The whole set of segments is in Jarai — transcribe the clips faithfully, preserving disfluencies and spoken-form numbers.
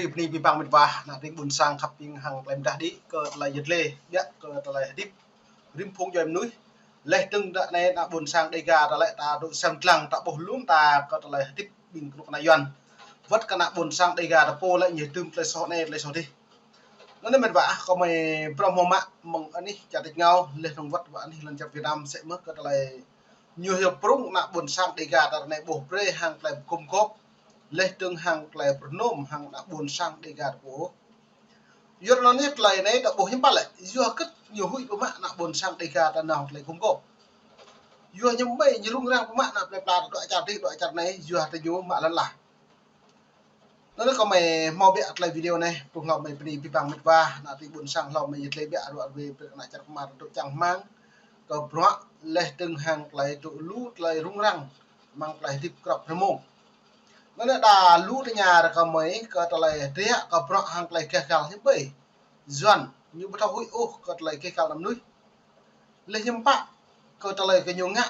Bơni abih bang met wa, ană tring ƀuôn sang khăp ƀing hăng tơlơi mơdah đĭ kơ tơlơi yet lĕ, biă kơ tơlơi hơdip rĭm phung djuai mơnuih. Laih dơ̆ng ră anai ană ƀuôn sang Dêga ta lĕ ta dŏ sem lăng ta ƀuh lŏm ta kơ tơlơi hơdip ƀing kơnuk kơna Yuan. Wơ̆t kơ ană ƀuôn sang Dêga ta pô lĕ ñu dưm tơlơi soh anai, tơlơi soh adih. Anŭn met wa, kơmơi prŏng hmâo mă mơ̆ng anih čar tač rơngiao, laih dơ̆ng wơ̆t wa anih lŏn čar Việt Nam sĕ mơ̆ kơ tơlơi ñu hyu prŏng ană ƀuôn sang Dêga ta anai ƀuh brơi hăng tơlơi gum gôp, laih dơ̆ng hăng tơlơi pơrơnŭm hăng ană ƀuôn sang Dêga ta pô. Yua anŭn yơh tơlơi anai ta ƀuh hiư̆m pă lĕ, yua hơget ñu huĭ pơmă ană ƀuôn sang Dêga ta nao tơlơi gum gôp. Yua hiư̆m ƀai ñu rŭng răng pơmă ană plơi pla ta dŏ čar adih, dŏ čar anai, yua ta ñu mă lŏn ala. Anŭn kơmơi hmâo biă tơlơi video anai, pơ̆ng hlâo mơi bơni abih bang met wa, ană tring ƀuôn sang hlâo mơi yet lĕ biă ruă ruai brơi kơ ană čar kơmar dŏ čang rơmang, kơ bruă laih dơ̆ng hăng tơlơi dŏ lu tơlơi rŭng răng, mơ̆ng tơlơi hơdip krăp rơmông. Anŭn đa lu tơña ră kơmơi kơ tơlơi hơdră kơ bruă hăng tơlơi gêh gal hiư̆m ƀai. Yuan, ñu ƀu thâo huĭ ôh kơ tơlơi gêh gal ană mơnuih. Laih hiư̆m pă kơ tơlơi kơ ñu ngă,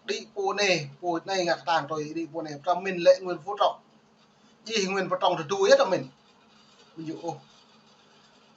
đĭ pô anai, pô anai ngă kơtang tui đĭ pô anai, pơtao mĭn lĕ Nguyễn Phú Trọng. Djai Nguyễn Phú Trọng tơdu yơh pơtao mĭn. Ƀu djơ̆ ôh.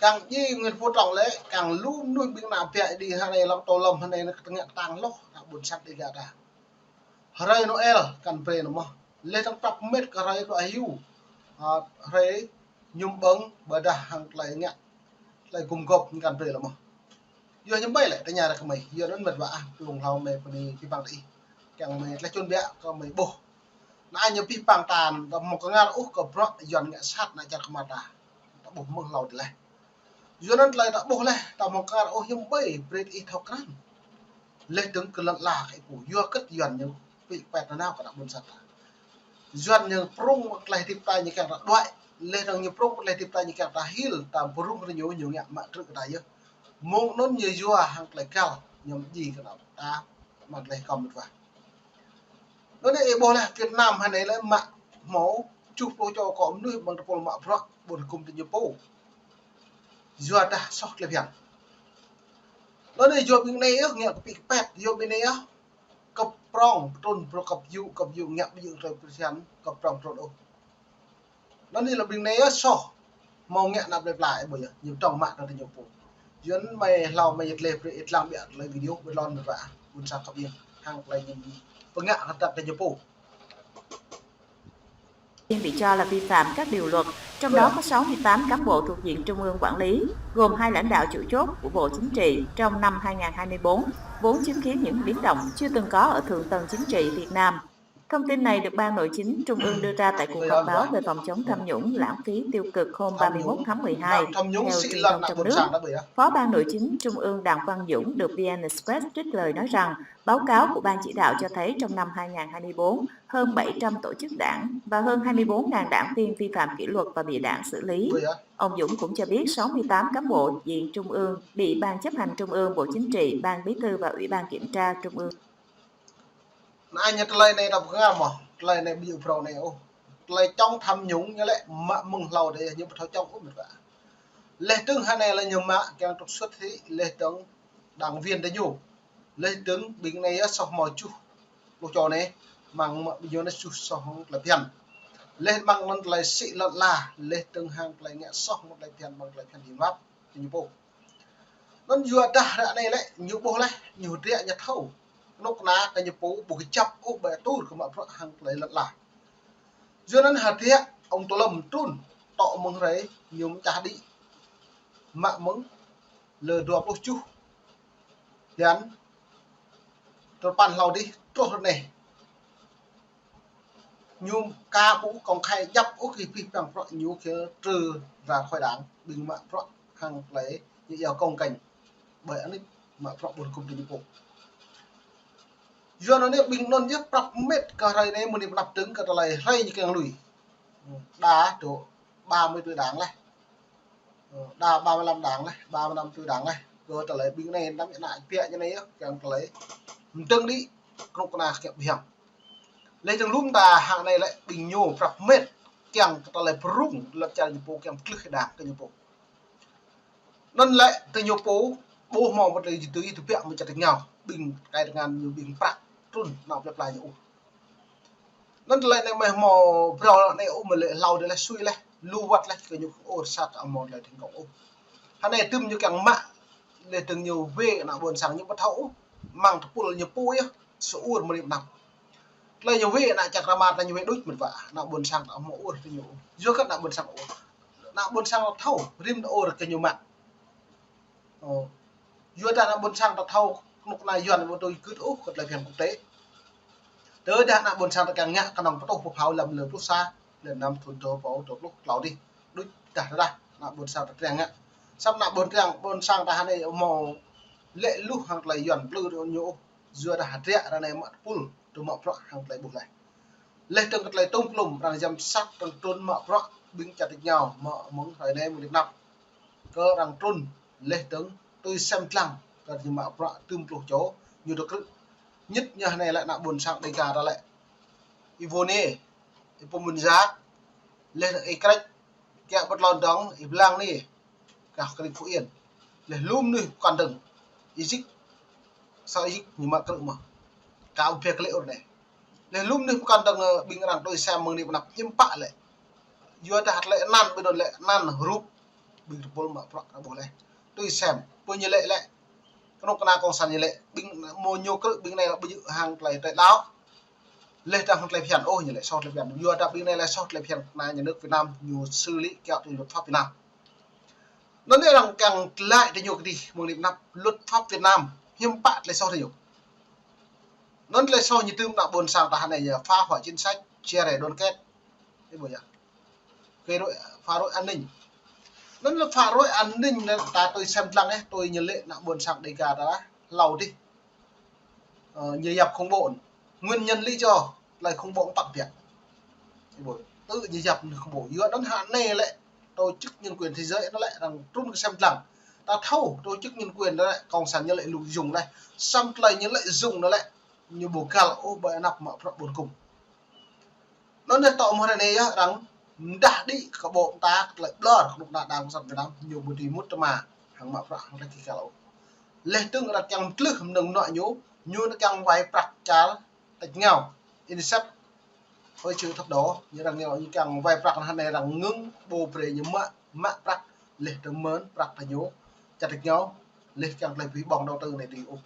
Kiăng djai Nguyễn Phú Trọng lĕ, kiăng lu mơnuih ƀing ană biă đĭ hơnai lăng tô lŏm hơnai ngă kơtang hloh, ană ƀuôn sang Dêga ta. Hrơi Noel kăn brơi nao mơ̆n. Laih dơ̆ng prăp met kơ hrơi dŏ hyu. Ha, hrơi mơñum ƀơ̆ng ƀôdah hăng tơlơi ngă, tơlơi gum gôp kăn brơi nao mơ̆n. Yua hiư̆m ƀai lĕ tơña ră kơmơi. Yua anŭn met wa ah, pơ̆ng hlâo mơi bơni abih bang tơ ih. Kiăng mơi tơlơi čun biă kơmơi ƀuh. Anai ñu abih bang ta, ta hmâo kơngal ôh kơ bruă Yuan ngă sat ană čar kơmar ta. Ta ƀuh mơ̆ng hlâo tơlơi. Yua anŭn tơlơi ta ƀuh laih, ta hmâo kơngal ôh hiư̆m ƀai brơi ih thâo krăn. Laih dơ̆ng kơ lŏn ala kơ ih pô, yua hơget Yuan ñu pĭ pet nanao kơ ană ƀuôn sang ta. Yuan ñu prŏng tơlơi hơdip ta ñu kiăng ta đuaĭ, laih dơ̆ng ñu prŏng tơlơi hơdip ta ñu kiăng ta hil, ta pơrŭng rơngiao ñu ngă mă krư̆ kơ ta yơh. Mơ̆ng anŭn ñu yua hăng tơlơi gal, ñu mơdjai kơ ană ta, mă tơlơi kơm met wa. Anŭn anai ih ƀuh laih Việt Nam hơnai lĕ mă hmâo tơjuh pluh čô akŏ mơnuih ƀing tơpul mă bruă ƀôn hơgŭm tơ ñu pô. Yua dah soh tơlơi phiăn. Anŭn anai yua ƀing anai yơh ngă kơ pĭ kơ pet, yua ƀing anai yơh kơ prŏng pơtrŭn, bruă kơ pơyŭ, kơ pơyŭ ngă ƀu djơ̆ tơlơi phiăn, kơ prŏng pơtrŭn ôh. Anŭn anai lĕ ƀing anai yơh soh. Hmâo ngă ană plơi pla ih ƀuh yơh, ñu tŏng mă kơ tơ ñu pô. Yua anŭn mơi hlâo mơi yet lĕ brơi ih lăng biă tơlơi video, ƀơi lŏn met wa, ƀuôn sang khăp ih, hăng tơlơi ñu pơngă kơ tơ ñu pô. Bị cho là vi phạm các điều luật, trong đó có sáu mươi tám cán bộ thuộc diện trung ương quản lý, gồm hai lãnh đạo chủ chốt của Bộ Chính trị trong năm hai ngàn hai mươi bốn, vốn chứng kiến những biến động chưa từng có ở thượng tầng chính trị Việt Nam. Thông tin này được Ban Nội chính Trung ương đưa ra tại cuộc họp báo về phòng chống tham nhũng, lãng phí, tiêu cực hôm ba mươi mốt tháng mười hai, theo truyền thông trong nước. Phó Ban Nội chính Trung ương Đặng Văn Dũng được VN Express trích lời nói rằng, báo cáo của Ban chỉ đạo cho thấy trong năm hai ngàn hai mươi bốn, hơn bảy trăm tổ chức đảng và hơn hai mươi bốn ngàn đảng viên vi phạm kỷ luật và bị đảng xử lý. Ông Dũng cũng cho biết sáu mươi tám cán bộ diện trung ương bị Ban chấp hành Trung ương, Bộ Chính trị, Ban Bí thư và Ủy ban Kiểm tra Trung ương. Anai ñu tơlơi anai ta pơkơngal mơ̆n, tơlơi anai ƀu djơ̆ phrâo anai ôh. Tơlơi chống tham nhũng ñu lĕ mă mơ̆ng hlâo đơi, ñu ƀu thâo chống ôh met wa. Laih dơ̆ng hơnai lĕ ñu mă kiăng trục xuất hĭ, laih dơ̆ng đảng viên tơ ñu. Laih dơ̆ng ƀing anai yơh soh hmâo tơjuh pluh čô anai, mơ̆ng mă ƀing ñu anai tơjuh soh hăng tơlơi phiăn. Laih mơ̆ng anŭn tơlơi sĭ lŏn ala, laih dơ̆ng hăng tơlơi ngă soh mơ̆ng tơlơi phiăn, mơ̆ng tơlơi phiăn hiam wap, tơ ñu pô. Anŭn yua dah ră anai lĕ, ñu ƀuh laih, ñu hơdră ñu thâo. Kơnuk kơna kơ ñu pô ƀu kơjăp ôh ƀơi atur kơ mă bruă hăng tơlơi lŏn ala. Yua anŭn hơdră ông Tô Lâm trŭn, tŏ mơ̆ng hrơi ñu mơčah đĭ. Mă mơ̆ng lơ dua pluh tơjuh blan tơpăn hlâo adih truh ră anai. Ñu ka ƀu công khai djăp ôh kơ abih bang bruă ñu kơ trừ ra khỏi đảng, ƀing mă bruă hăng tơlơi ñu iâu công cành. Ƀơi anih mă bruă ƀôn hơgŭm tơ ñu pô. Yua anŭn anai ƀing anŭn yơh prăp met kơ hrơi anai mơ̆ng anai pơnăp dơ̆ng kơ tơlơi hrơi ñu kiăng lui. Đa dŏ ba mươi tư đảng laih. Đa ba mươi lăm đảng laih, ba mươi lăm tư đảng laih. Kơ tơlơi ƀing anai năm ană biă ñu anai yơh, kiăng tơlơi mơdơ̆ng đĭ kơnuk kơna kiăng ƀu hiam. Laih dơ̆ng lŏm ta hăng anai lĕ ƀing ñu prăp met kiăng kơ tơlơi pơrŭng lŏn čar ñu pô kiăng pơtlưh đảng kơ ñu pô. Anŭn lĕ tơ ñu pô ƀu hmâo mơ̆ tơlơi jơtui tơbiă mơ̆ čar tač rơngiao, ƀing tơkai tơngan ñu ƀing prăk trŭn ană plơi pla ñu ôh. Anŭn tơlơi anai mơi hmâo phrâo anai ôh mơi lĕ hlâo đơi laih sui laih. Lu wơ̆t laih kơ ñu ôr sat amon laih ding kong ôh. Hơnai tơm ñu kiăng mă, laih ding ñu wê ană ƀôn sang ñu ƀu thâo ôh. Mơ̆ng tơpul ñu pô yơh, sơ ur mơni pơnăp. Tơlơi ñu wê ană čak rơma ta ñu wê đuč mơ̆n wă, ană ƀôn sang ta hmâo ur tơ ñu. Yua kơ ană ƀôn sang ur. Ană ƀôn sang ta thâo, rĭm ta ur kơ ñu mă. Ơ. Yua dah ană ƀôn sang ta thâo, kơnuk kơna Yuan ƀu tui gưt ôh, kơ tơlơi phiăn quốc tế. Tơdah ană ƀôn sang ta kiăng ngă kơnơ̆ng pơtuh pơphao lăm lơ pluh sa, lơ năm thun dua rơbâo dua pluh klâo dih. Đuč dah dah, ană ƀôn sang ta triăng ngă. Samơ̆ ană ƀôn triăng, ƀôn sang ta hơnai hmâo lĕ luh hăng tơlơi Yuan plư ñu ôh. Yua dah hơdră ră anai mă tơpul, tơ mă bruă hăng tơlơi ƀuh laih. Laih dơ̆ng kơ tơlơi tơm klum, arăng yăm sat, arăng trŭn mă bruă, ƀing čăt tĭt ñao, mă mơ̆ng hrơi anai mơ̆ng lip năp. Kơ arăng trŭn, laih dơ̆ng, tui sem dlăng, kơ ñu mă bruă tơm pluh čô, ñu dŏ krư̆. Ñit ñu hơnai lĕ ană ƀôn sang Đêga ta lĕ. Ih Vô Nê, ih Pô Mĭn Yak, laih dơ̆ng ih Krĕč, kiăng ƀu tlôn dơ̆ng, ih Blang Nê, kah krĭng Phú Yên. Laih lŏm nuih pơkŏn dơ̆ng. Ih Zik, sa ih Zik ñu mă krư̆ mơ̆. Kâo ƀu pĕ klĕ ur anai. Laih lŏm nuih pơkŏn dơ̆ng, ơ, ƀing arăng tui sem mơ̆ng anai pơnăp hiư̆m pă lĕ. Yua dah tơlơi anăn, ƀing anŭn lĕ anăn hrup. Ƀing tơpul mă bruă kơ ƀuh laih. Tui sem, pô ñu lĕ lĕ. Kơnuk kơna kông sản ñu lĕ. Ƀing mơ̆ ñu krư̆, ƀing anai lĕ ƀu djơ̆ hăng tơlơi tơlơi đaŏ. Laih dơ̆ng hăng tơlơi phiăn, ôh, ñu lĕ soh tơlơi phiăn. Yua dah ƀing anai lĕ soh tơlơi phiăn kơna nhà nước Việt Nam ñu xử lý kiăo tui luật pháp Việt Nam. Anŭn arăng kiăng tơlơi tơ ñu kơdih mơ̆ng lip năp luật pháp Việt Nam hiư̆m pă tơlơi soh tơ ñu. Anŭn tơlơi soh ñu tơm ană ƀôn sang ta hơnai ñu phá hoại chính sách, chia rẽ đoàn kết. Ih ƀuh yơh. Gây rối, phá rối an ninh. Anŭn lĕ phá rối an ninh anŭn ta tui sem dlăng ih, tui ñu lĕ ană ƀôn sang Đêga ta hlâo dih. Ơ, ñu yap khủng bố. Nguyên nhân lý do tơlơi khủng bố păk biă. Ih ƀuh, tơ ñu yap khủng bố. Yua anŭn hơnai lĕ tổ chức nhân quyền thế giới anŭn lĕ arăng trŭn kơ sem dlăng. Ta thâo tổ chức nhân quyền anŭn lĕ cộng sản ñu lĕ lợi dụng lĕ. Samơ̆ tơlơi ñu lợi dụng anŭn lĕ. Ñu ƀu găl ôh ƀơi anăp mă bruă ƀôn kŭm. Anŭn anai tŏ mơ̆ hrơi anai yơh arăng mơdah đĭ kơ ƀô̆ ta kơ tơlơi ƀlŏr kơnuk kơna Đảng Cộng sản Việt Nam ñu ƀu dưi mŭt tơma hăng mă bruă hăng tơlơi kơ găl ôh. Laih dơ̆ng arăng kiăng mơtlưh mơnơ̆ng mơnuă ñu, ñu anŭn kiăng wai prăk čar tĭt ñao. UNICEF, Hội chữ thập đỏ, ñu arăng ñu kiăng wai prăk hơnai arăng ngưng ƀu brơi ñu mă, mă prăk laih dơ̆ng mơ̆n prăk tơ ñu čăt tĭt ñao, laih kiăng tơlơi pơhiăp ƀơ̆ng đầu tư anai dưi ôh.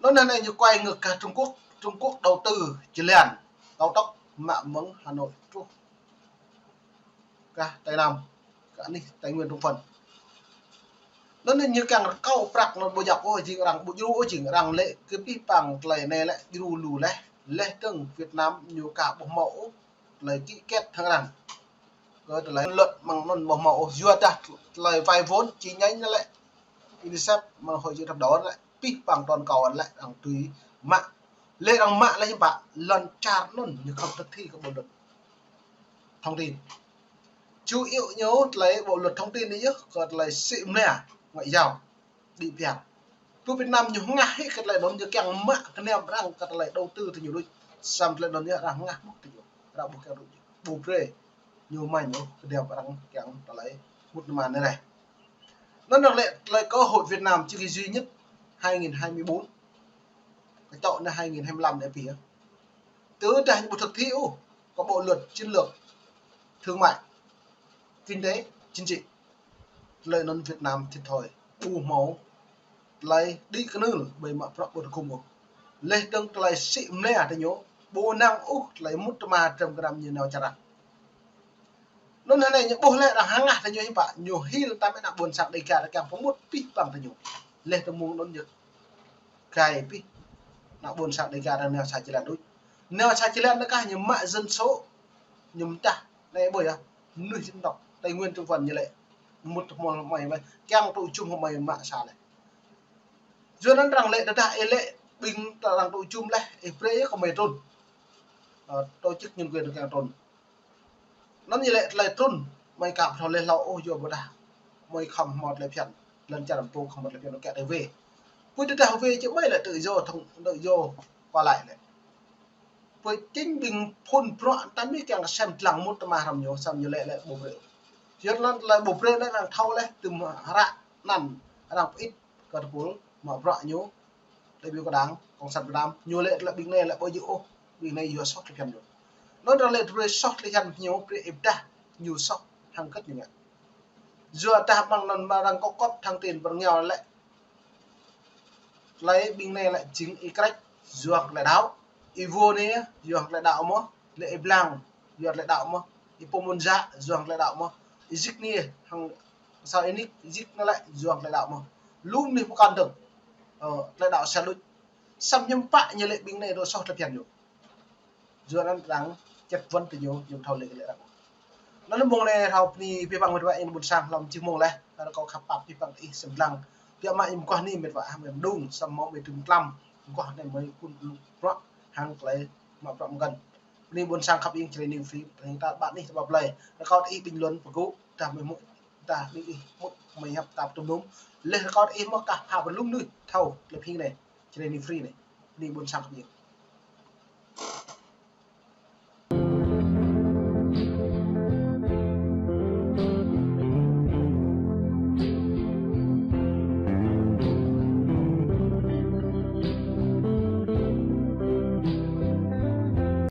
Anŭn hơnai ñu quay ngược kơ Trung Quốc, Trung Quốc đầu tư jơlan cao tốc mă mơ̆ng Hà Nội truh kơ Tây Nam, kơ anih Tây Nguyên Trung Phần. Anŭn hơnai ñu kiăng rơkâo prăk anŭn ƀu djŏp ôh jing arăng ƀu djru ôh jing arăng lĕ kơ pih păng tơlơi anai lĕ djru lu laih, laih dơ̆ng Việt Nam ñu ka ƀu hmâo ôh tơlơi ký kết hăng arăng. Kơ tơlơi luật mơ̆ng anŭn ƀu hmâo ôh yua dah tơlơi vay vốn chi nhánh anŭn lĕ UNICEF mơ̆ng Hội chữ thập đỏ anŭn lĕ pih păng toàn cầu anŭn lĕ arăng tui mă. Laih arăng mă lĕ hiư̆m pă lŏn čar anŭn ñu không thực thi kơ bộ luật thông tin. Chủ yếu ñu tơlơi bộ luật thông tin anai yơh kơ tơlơi sĭ mơnia ngoại giao. Đĭ piar. Pơ Việt Nam ñu hơngah hĭ kơ tơlơi anŭn ñu kiăng mă kơnơ̆ng arăng kơ tơlơi đầu tư tơ ñu đôč. Samơ̆ tơlơi anŭn ñu arăng hơngah mơ̆ tơ ñu. Arăng ƀu kiăng đôč. Ƀu brơi. Ñu mă ñu kơnơ̆ng arăng kiăng tơlơi mŭt tơma anai rai. Anŭn arăng lĕ tơlơi cơ hội Việt Nam chỉ duy nhất hai nghìn hai mươi bốn. Kơ čŏ anai hai nghìn hai mươi lăm anai pia. Tơdah ñu ƀu thực thi ôh kơ bộ luật chiến lược thương mại, kinh tế, chính trị. Tơlơi anŭn Việt Nam thiệt thòi ƀu hmâo tơlơi đĭ kơnưl ƀơi mă bruă ƀôn kŭm ôh. Laih dơ̆ng tơlơi sĭ mơnia tơ ñu ƀu năng ôh tơlơi mŭt tơma tơm kơnam ñu nao čar arăng. Anŭn hơnai ñu ƀuh lĕ arăng hơngah tơ ñu hiư̆m pă, ñu hil tơm ană ƀôn sang Đêga arăng kiăng pơmŭt pih păng tơ ñu. Laih dơ̆ng mơ̆ng anŭn ñu gai pih ană ƀôn sang Đêga arăng nao sa jơlan đôč. Nao sa jơlan anŭn kah ñu mă dân số, ñu mơdah anai ƀuh yơh, mơnuih dân tộc Tây Nguyên Trung Phần ñu lĕ mŭt tơmul hmâo mơi, kiăng tŭ jum hmâo mơi mă sa lĕ. Yua anŭn arăng lĕ tơdah ih lĕ ƀing arăng tŭ jum laih, ih brơi kơ mơi trŭn. Ơ, tổ chức nhân quyền arăng kiăng trŭn. Anŭn ñu lĕ tơlơi trŭn, mơi ka ƀu thâo laih hlâo ôh yua ƀôdah mơi khŏm hmâo tơlơi phiăn, lŏn čar pô khŏm hmâo tơlơi phiăn kơ tơlơi wê. Pui tơdah wê či mơi lĕ tự do thông, tự do qua lại lĕ. Pui chính ƀing phŭn bruă tơm anai kiăng sem dlăng mŭt tơma hrŏm ñu, samơ̆ ñu lĕ lĕ ƀu brơi. Yua anŭn tơlơi ƀu brơi anŭn arăng thâo laih tơm hră anŭn arăng pơit kơ tơpul mă bruă ñu. Đại biểu của Đảng Cộng sản Việt Nam, ñu lĕ tơlơi ƀing anai lĕ ƀu djơ̆ ôh, ƀing anai yua soh tơlơi phiăn ñu. Anŭn arăng lĕ tơlơi soh tơlơi phiăn ñu brơi ih pơdah ñu soh hăng kơ̆t ñu ngă. Yua dah mơ̆ng anŭn mơ̆ arăng kŏp kŏp thăng tin pơrơngiao lĕ. Tơlơi ƀing anai lĕ jing Y Krĕč, yua tơlơi đaŏ. Y Vô anai, yua tơlơi đaŏ mơ̆n. Lĕ Y Blang, yua tơlơi đaŏ mơ̆n. Y Pô Môn Dă, yua tơlơi đaŏ mơ̆n. Y Zik anai, hăng sa Y Nik, Y Zik anai lĕ, yua tơlơi đaŏ mơ̆n. Lu anai pơkŏn dơ̆ng. Ơ, tơlơi đaŏ sa đôč. Samơ̆ hiư̆m pă ñu lĕ ƀing anai dŏ soh tơlơi phiăn ñu. Yua anŭn arăng čĕt wơ̆n tơ ñu, ñu thâo lĕ kơ lĕ arăng. Anŭn mơ̆ng anai thâo bơni abih bang met wa ƀôn sang hlăm jing mơ̆ng leh, rơkâo khăp pap abih bang ih sem lăng. Biă mă ih mơguah anai met wa hăng met đung, samơ̆ mơ̆ met đung tlam, mơguah anai mơ̆ kun lu bruă, hăng tơlơi mă bruă mơ̆ng găn. Bơni ƀôn sang khăp ing Jrai New Free, bơni ta ƀă anih ta ƀă blai. Rơkâo ih bình luận pơgŭ, dah mơ̆ mŭk, dah ƀing ih mŭk mơ̆ hiăp ta pơtŭm num. Leh rơkâo ih mơ̆ kah pha pơlŭm nui, thâo lĕ phing anai, Jrai New Free anai. Bơni ƀôn sang khăp ing.